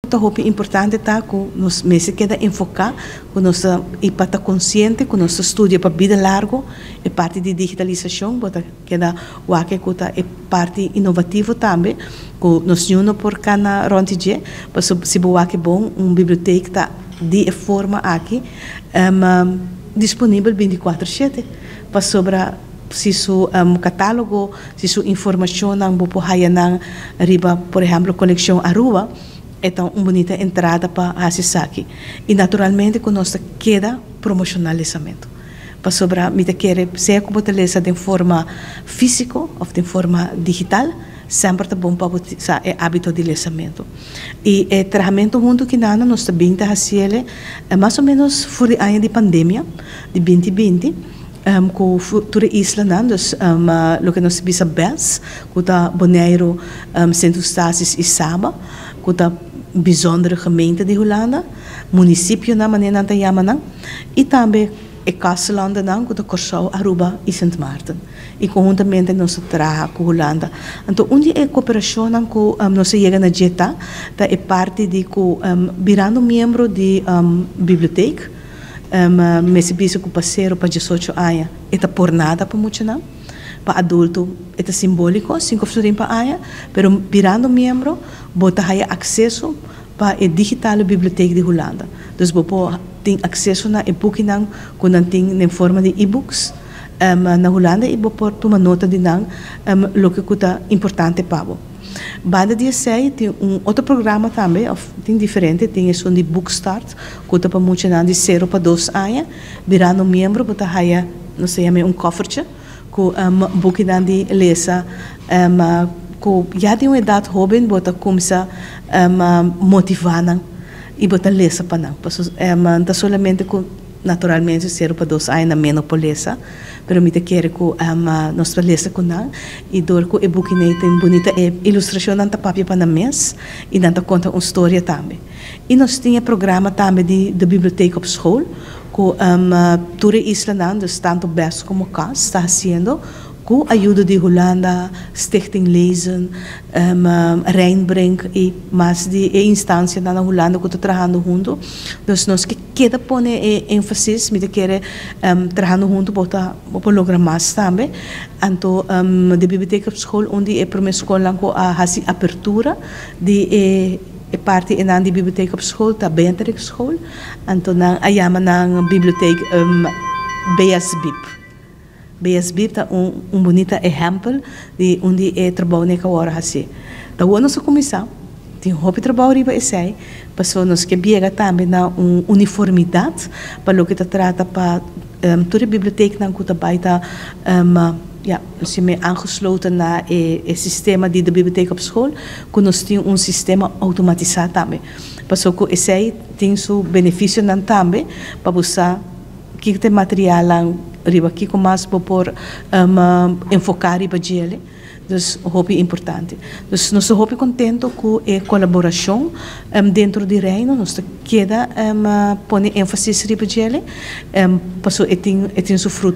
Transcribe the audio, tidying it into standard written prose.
Ta hopi importante ta ku nos mester keda enfoká ku nos ta i pa ta konsiente ku nos ta studia pa bida largu. E parti di digitalisashon bo ta keda wak ku ta e parti inovativo tambe ku nos niun no por kana rònt di dje, pasobra si bo wak bon, un bibliotek ta di e forma aki disponibel 24/7, pasobra si su katálogo, si su informashonnan bo por haya nan riba, por ehèmpel, Kolekshon Aruba, e ta un bunita entrada pa hasi esaki. I naturalmente ku nos ta keda promoshoná lesamentu. Pasobra mi ta kere, sea ku bo ta lesa den forma físiko òf den forma digital, semper ta bon pa bo sa e hábito di lesamentu. I e trahamentu huntu kinan nos ta bin ta hasiel mas o ménos for di aña di pandemia di 2020 ku tur e islanan, dus loke nos ta bisa BES, ku ta Boneiru, Sint Eustatius i Saba, ku ta bijzondere gemeente di Hulanda, munisipionan manera nan ta yama nan, i tambe e kustlandennan ku ta Kòrsou, Aruba i Sint Maarten. I konhuntamente nos ta traha ku Hulanda. Anto un di e kooperashonnan ku nos a yega na dje ta e parti di ku birando miembro di bibliotek, mester bisa ku pa 0 pa 18 aña e ta por nada pa muchanan. Pa adulto e ta simbóliko, 5 florin pa aña, pero birando miembro bo ta haya akseso pa e digitale bibliotek di Hulanda. Dus bo por tin akseso na e bukinan ku nan tin den forma di e-books na Hulanda i bo por tuma nota di nan loke ku ta importante pa bo. Banda di esei tin un otro programa tambe, òf tin diferente, tin esun di Bookstart, ku ta pa muchanan di 0 pa 2 aña. Birando miembro bo ta haya, nos ta yama un koffertje ku bukinan di lesa ku ya di un edat hóben bo ta kuminsá motivá nan i bo ta lesa pa nan. Pasobra ta solamente ku naturalmente 0 pa 2 aña nan menos por lesa, pero mi ta kere ku nos ta lesa ku nan i dor ku e bukinan tin bunita ilustrashonnan ta papia pa nan mes i nan ta konta un storia tambe. I nos tin e programa tambe di de bibliotheek op school ku tur e islanan, dus tantu BES komo CAS ta hasiendo ku ayudo di Hulanda, Stichting Lezen, Rijnbrink i mas di e instansianan na Hulanda ku ta trahando huntu. Dus nos ke keda pone e énfasis, mi ta kere trahando huntu bo ta bo por logra mas tambe. Anto de bibliotheek op school, un di e promé skolnan ku a hasi apertura di e parti einan di bibliotheek op school ta Beatrix School. Anto nan a yama nan bibliotheek BSBIB. BSBIB ta un bunita ehèmpel di un di e trabounan ku awor hasi. Ta awor nos a kuminsá, tin hopi trabou riba esei, pasobra nos ke yega tambe na un uniformidat pa loke ta trata pa tur e biblioteknan ku ta bai ta ja, aangesloten na e sistema di de bibliotheek op school, ku nos tin un sistema outomatisá tambe. Pasobra ku esei tin su benefisionan tambe pa bo sa kiko ta e materialnan riba kiko mas bo por enfoká riba djele. Dus hopi importante. Dus nos ta hopi kontentu ku e kolaborashon dentro di Reino. Nos ta keda pone énfasis riba djele, pasobra e tin su fruto.